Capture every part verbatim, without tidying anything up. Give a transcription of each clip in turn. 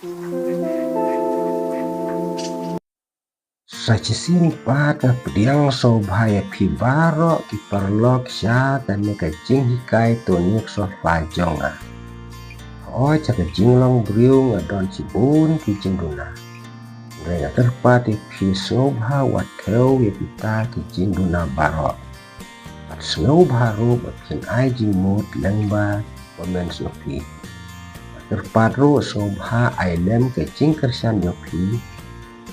Sa shisien pat nga pdiang sngewbha ïa phi baroh ki paralok sha kane ka jinghikai tonic solfa jong nga. Hooid, sha ka jinglong briew nga don shibun ki jingduna. Hynrei nga kyrpad ïa phi sngewbha wat thew ïa kita ki jingduna baroh. Bad sngewbha ruh ba phin ai jingmut lyngba comments jong phi. Kyrpad ruh sngewbha ai lem ka jingkyrshan jong phi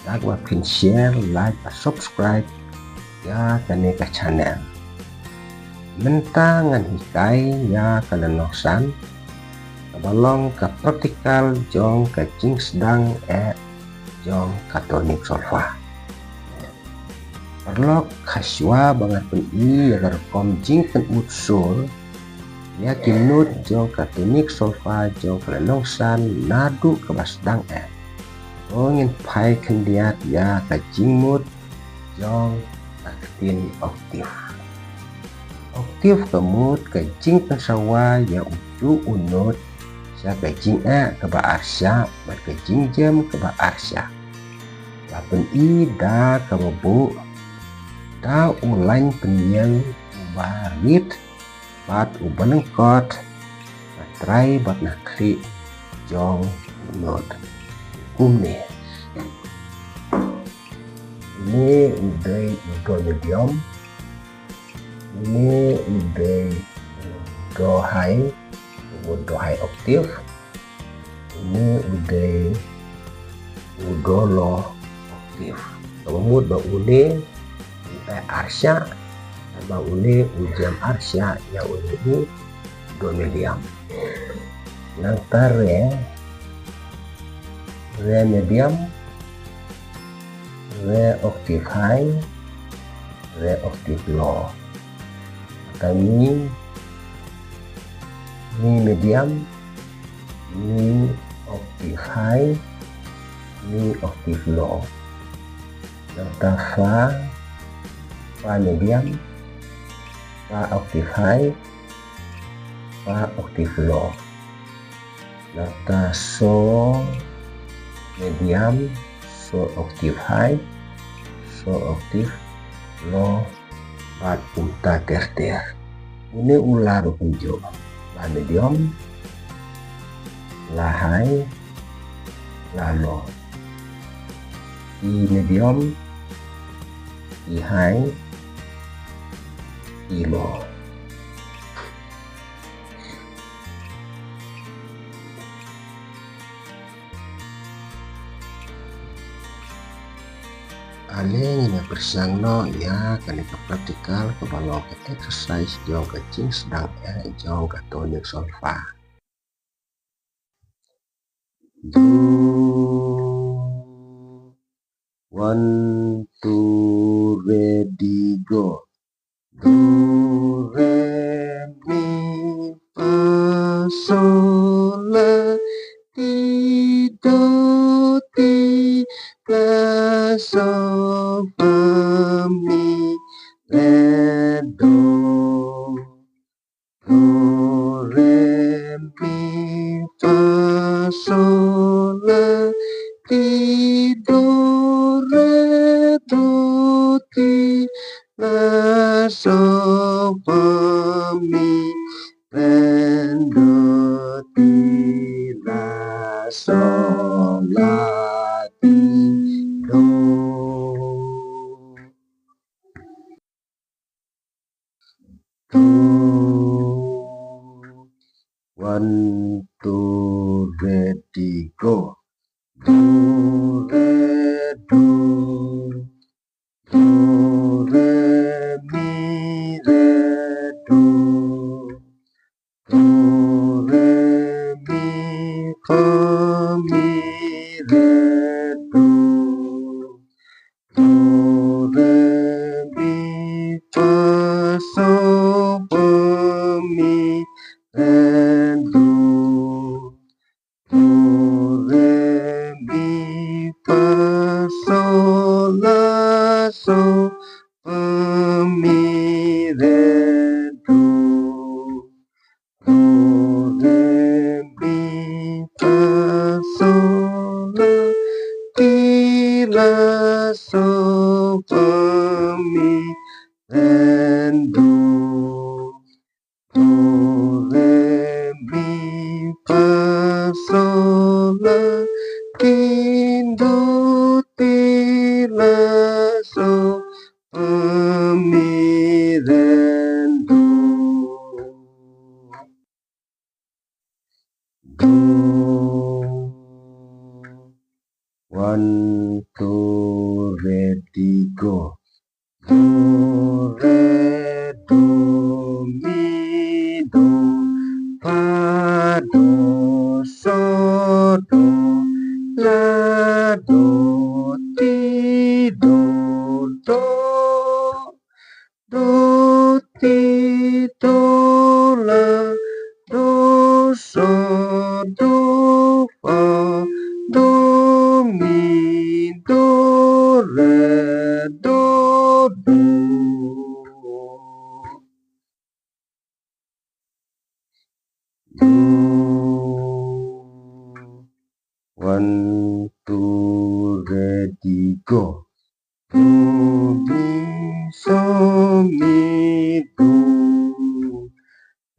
da kaba phin share, like bad subscribe ïa kane ka channel. Mynta ngan hikai ïa ka lynnong san kaba long ka practical jong ka jingsdang eh jong ka tonic solfa. Paralok, ha shuwa ba ngan pyni ïa ka rukom jingpynut sur ïa ki note jong ka tonic solfa jong ka lynnong san naduh kaba sdang eh, to ngin phai khyndiat ïa ka jingmut jong ka ktien octave. Octave ka mut ka jingpynsawa ïa uto u note sha ka jingeh kaba arshah bad ka jingjem kaba arshah. La pyni da kaba buh da u lain pynïeng uba rit bad uba lyngkot na trai bad na khlieh jong u note. Kumne. Une u dei u do medium. Une u dei u do high, u do high octave. Une u dei u do low octave. Kaba mut ba une u eh arshah, ba une u jem arshah ïa une u do medium. Nangta re, re medium, re octave high, re octave low. Nangta mi, mi medium, mi octave high, mi octave low. Nangta fa, fa medium, fa octave high, fa octave low. Nangta so medium, so octave high, so octave low, bad kumta ter ter. Une u la ruh kumjuh, la medium, la high, la low. E medium, E high, E low. Ale ngin ïa pyrshang noh ïa kane ka practical kaba long ka exercise jong ka jingsdang eh jong ka tonic solfa. Do. One, two, ready, go. Do, re, mi, fa, so, la, ti, do, ti, la, so, fa, mi, re, do. Do, re, mi, fa, so, la, ti, do, re, do, ti, la, so, fa, mi, re, do, ti, la, so, la, ti, do. Do. One, two, ready, go. Do, re, do. Do, re, mi, re, do. Do, re, mi, fa, mi, re, do. Do, re, mi, fa, so, fa, mi, re, do. Do, re, Do. One, two, ready, go. Do, re, do, mi, do, fa, do, so, do, la, do, ti, do, do. Do, ti, do, la, do, so, do, fa, do, mi, do, re, do, do. Do. One, two, ready, go. Do, mi, so, mi, do.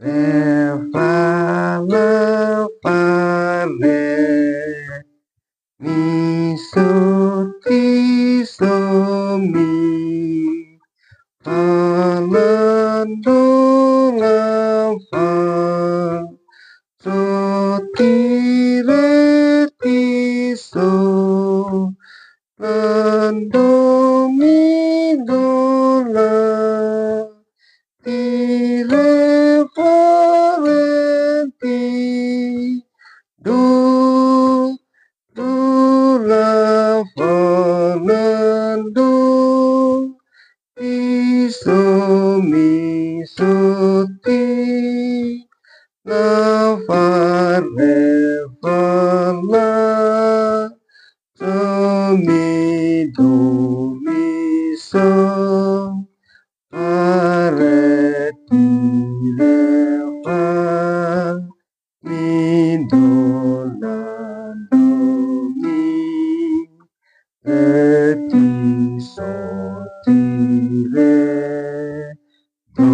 Re, fa, la, fa, re. Mi, so, ti, so, mi. Fa, la, do, la, fa. So, ti, re, ti, so. La, do, mi, do, la. Ti, re, fa, re, ti. Do, do, la, fa, la, do. Ti, so, mi, so, ti. La, fa, re, fa, la. So, mi, do, mi, so. Fa, re, ti, re, fa. Mi, do, la, do, mi. Re, ti, so, ti, re, do.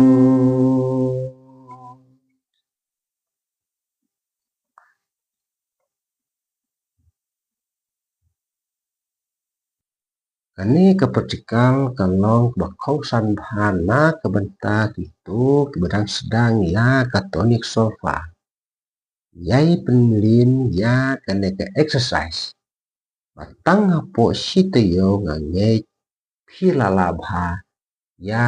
Kane ka practical ka long kaba kongsan bha na ka bynta kito kiba dang sdang ïa ka tonic solfa. Ïai pynlong ïa kane ka exercise. Ba tang hapoh shi taïew nga ngeit phi la lah bha ïa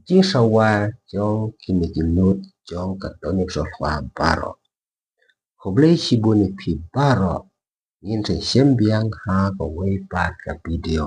jingsawa jong kine ki note jong ka tonic solfa baroh. Khublei shibun ïa phi baroh. Ngin sa ïashem biang ha kawei pat ka video.